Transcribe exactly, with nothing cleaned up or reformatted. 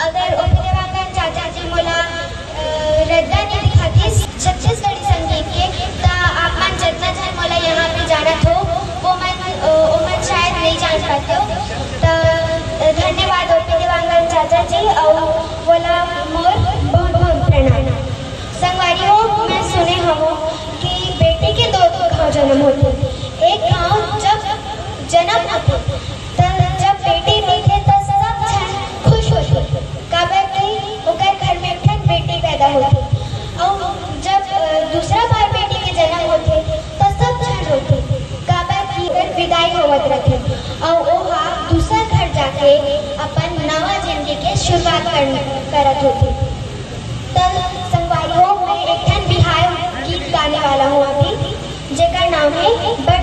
अगर ओपी देवांगन चाचा जी मोला, अ, रद्दा नइ दिखातिस छत्तीसगढ़ी संगीत के, त आप मन जतना झन मोला यहाँ पे जानत हो, वो मन, अ, वो मन शायद नइ जान पाते हो। त, अ, धन्यवाद ओपी देवांगन चाचा जी, अउ वोला मोर बहुत बहुत प्रणाम। संगवारी हो, मैं सुने हवं कि बेटी के दो घाव जन्म होथे। एक घाव जब जन्म होथे, त जब बेटी मिलथे, त सब झन खुश होथे, काबर कि ओकर घर में एक ठन बेटी पैदा होथे। अउ जब, अ, दूसरा बार बेटी के जन्म होथे, त सब झन रोथे, काबर कि ओकर विदाई होवत रथे, अउ ओहा दूसर घर जाके अपन नवा जिंदगी के शुरुआत कर, करत होथे। त संगवारी हो, मैं एक ठन बिहार गीत गाने वाला हूँ अभी, जेकर नाम है बड़